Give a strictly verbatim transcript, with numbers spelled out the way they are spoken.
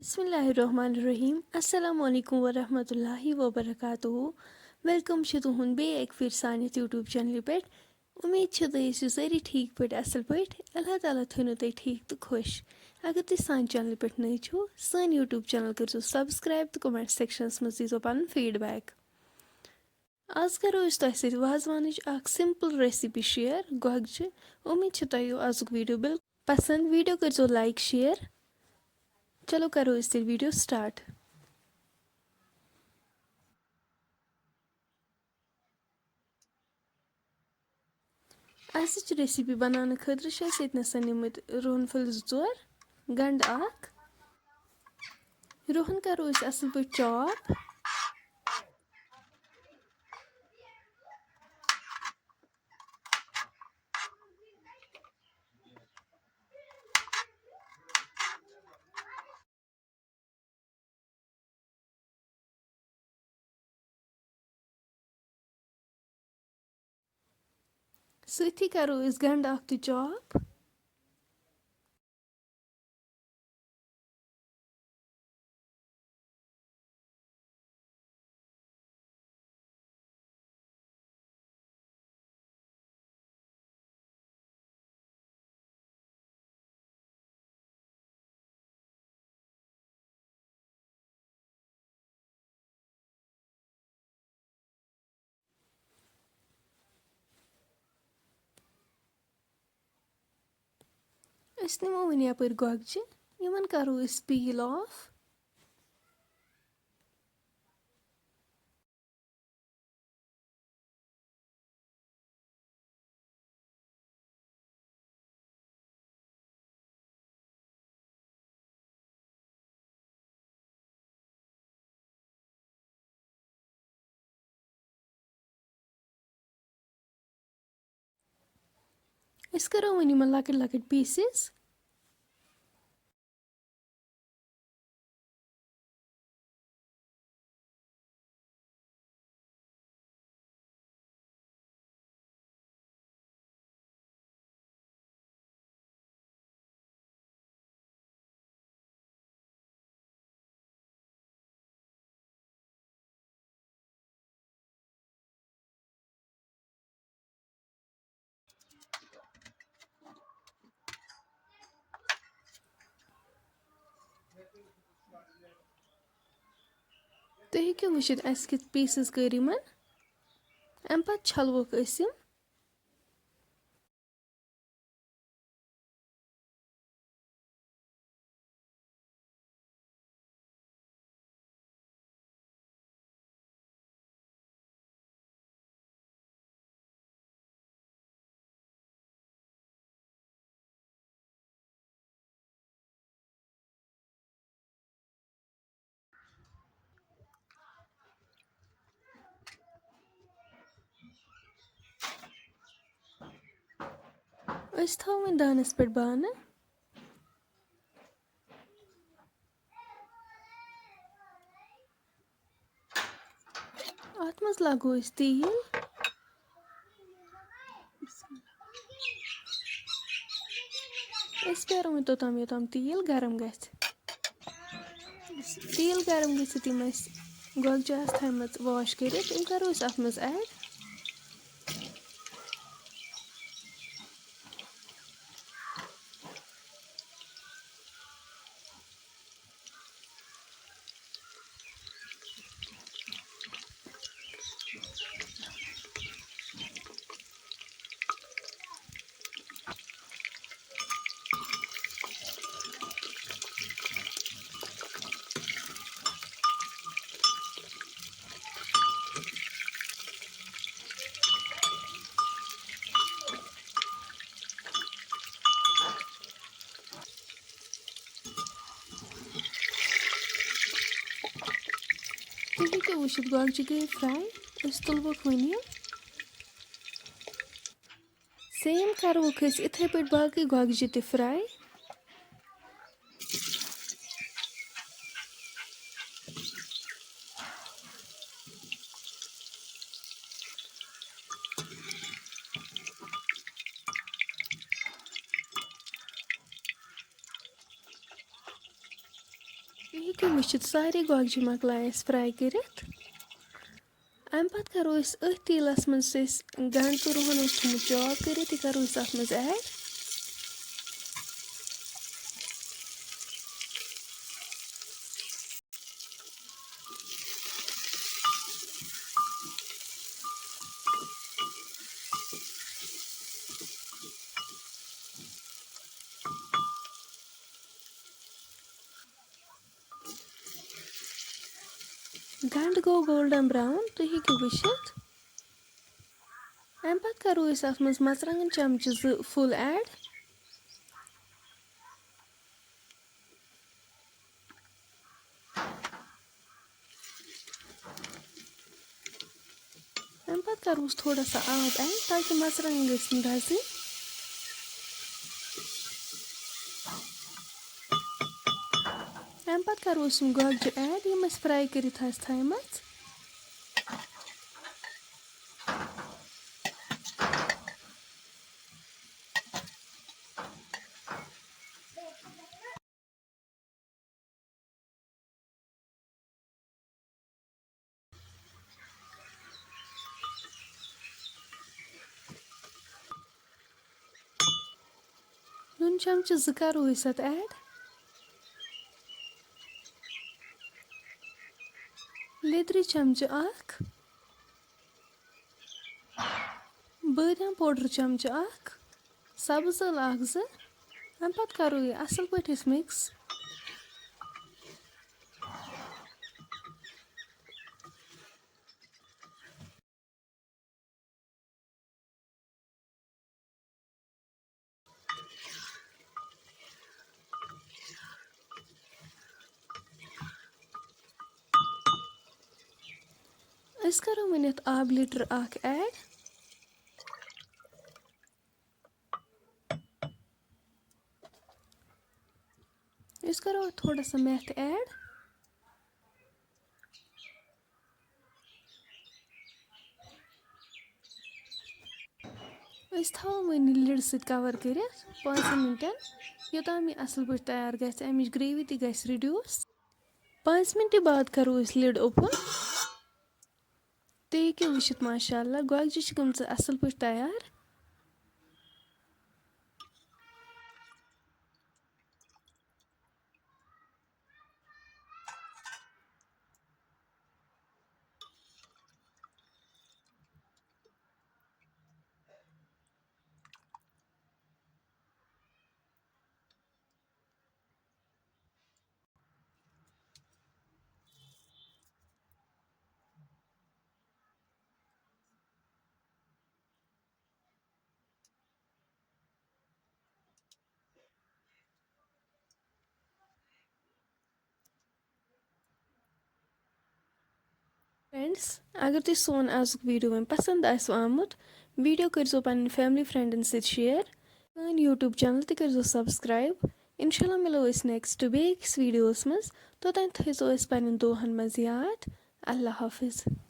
بسم اللہ الرحمن الرحیم۔ السلام علیکم ورحمۃ اللہ وبرکاتہ۔ ویلکم چھُ تُہُنٛد بیٚیہِ اَکہِ پھِرِ سانہِ یَتھ YouTube چینلہِ پٮ۪ٹھ۔ اُمید چھِ تُہۍ ٲسِو سٲری ٹھیٖک پٲٹھۍ، اَصٕل پٲٹھۍ۔ اللہ تعالیٰ تھٲینو تُہۍ ٹھیٖک تہٕ خۄش۔ اگر تُہۍ سانہِ چینلہِ پٮ۪ٹھ نٔوۍ چھِو، سٲنۍ YouTube چینل کٔرۍزیو subscribe تہٕ comment sectionس منٛز دیٖزیو پَنُن feedback۔ آز کَرو أسۍ تۄہہِ سۭتۍ وازوانٕچ اَکھ simple recipe share، گۄگجہِ۔ اُمید چھِ تۄہہِ یِیو آزُک video بالکل پَسنٛد۔ Video کٔرۍزیو like، share۔ چلو کَرو أسۍ تیٚلہِ video start۔ أزِچ recipe بَناونہٕ خٲطرٕ چھِ اَسہِ ییٚتہِ نَسَن نِمٕتۍ رُہَن پھٔلۍ زٕ ژور، گَنٛڈٕ اَکھ۔ رُہَن کَرو أسۍ اَصٕل پٲٹھۍ chop۔ سۭتی کَرو أسۍ گَنٛڈٕ اَکھ تہِ chop۔ أسۍ نِمو وۄنۍ یَپٲرۍ گۄگجہِ، یِمَن کَرو أسۍ peel off۔ أسۍ کَرو وۄنۍ یِمَن لۄکٕٹۍ لۄکٕٹۍ pieces۔ تُہۍ ہیٚکِو وٕچھِتھ اَسہِ کِتھ pieces کٔرۍ یِمَن۔ اَمہِ پَتہٕ چھَلوکھ أسۍ یِم۔ أسۍ تھاوو وۄنۍ دانَس پٮ۪ٹھ بانہٕ۔ اَتھ منٛز لاگو أسۍ تیٖل۔ أسۍ پیارو وۄنۍ توٚتام یوٚتام تیٖل گرم گژھِ۔ تیٖل گرم گٔژھِتھ یِم اَسہِ گۄگجہِ آسہٕ تھایمَژٕ wash کٔرِتھ، یِم کَرو أسۍ اَتھ منٛز add۔ تُہۍ ہیٚکِو وٕچھِتھ، گۄگجہِ گٔے fry۔ أسۍ تُلوکھ وۄنۍ یِم۔ Same کَروکھ أسۍ یِتھَے پٲٹھۍ باقٕے گۄگجہِ تہِ fry۔ تُہۍ ہیٚکِو وٕچھِتھ، سارے گۄگجہِ مۄکلایہِ اَسہِ fry کٔرِتھ۔ اَمہِ پَتہٕ کَرو أسۍ أتھۍ تیٖلَس منٛز، یُس اَسہِ گَنٛڈٕ تہٕ رُہَن اوس تھوٚمُت chop کٔرِتھ، یہِ کَرو أسۍ اَتھ منٛز add۔ گنٛڈٕ گوٚو golden brown، تُہۍ ہیٚکِو وٕچھِتھ۔ اَمہِ پَتہٕ کَرو أسۍ اَتھ منٛز مَرژٕوانٛگَن چَمچہٕ زٕ full add۔ اَمہِ پَتہٕ کَرو أسۍ تھوڑا سا آب add، تاکہِ مَرژٕوانٛگَن گٔژھۍ نہٕ دَزٕنۍ۔ اَمہِ پَتہٕ کَرو أسۍ یِم گۄگجہِ add، یِم أسۍ fry کٔرِتھ آسہِ تھایمَژٕ۔ نُن چمچہٕ زٕ کرو أسۍ اتھ add۔ لیٚدرِ چمچہٕ اکھ۔ بٲدیان powder چمچہٕ اکھ۔ سبٕز ٲلہٕ اکھ زٕ۔ اَمہِ پتہٕ کرو یہِ اصل پٲٹھۍ أسۍ mix۔ أسۍ کرو وۄنۍ یتھ آب لیٹر اکھ add۔ أسۍ کرو اَتھ تھوڑا سا meth add۔ أسۍ تھاوو وۄنۍ یہِ lid سۭتۍ cover کٔرِتھ پانٛژن مِنٹن، یوٚتام یہِ اَصٕل پٲٹھۍ تیار گژھِ، اَمِچ gravy تہِ گژھِ reduce۔ پانٛژِ مِنٹہِ بعد کرو أسۍ lid open۔ تُہۍ ہیٚکِو وٕچھِتھ، ماشاء اللہ، گۄگجہِ چھِ گٔمژٕ اَصٕل پٲٹھۍ تیار۔ Friends، اگر تۄہہِ سون آزُک video وۄنۍ پسند آسِوٕ آمُت، video کٔرۍزیو پنٕنۍ family friendن سۭتۍ share، سٲنۍ YouTube channel تہِ کٔرۍزیو subscribe۔ انشاءاللہ مِلو أسۍ next بیٚیہِ أکِس videoس منٛز۔ توٚتام تھٲیزیو أسۍ پنٕنٮ۪ن دُعاہن منٛز یاد۔ اللہ حافظ۔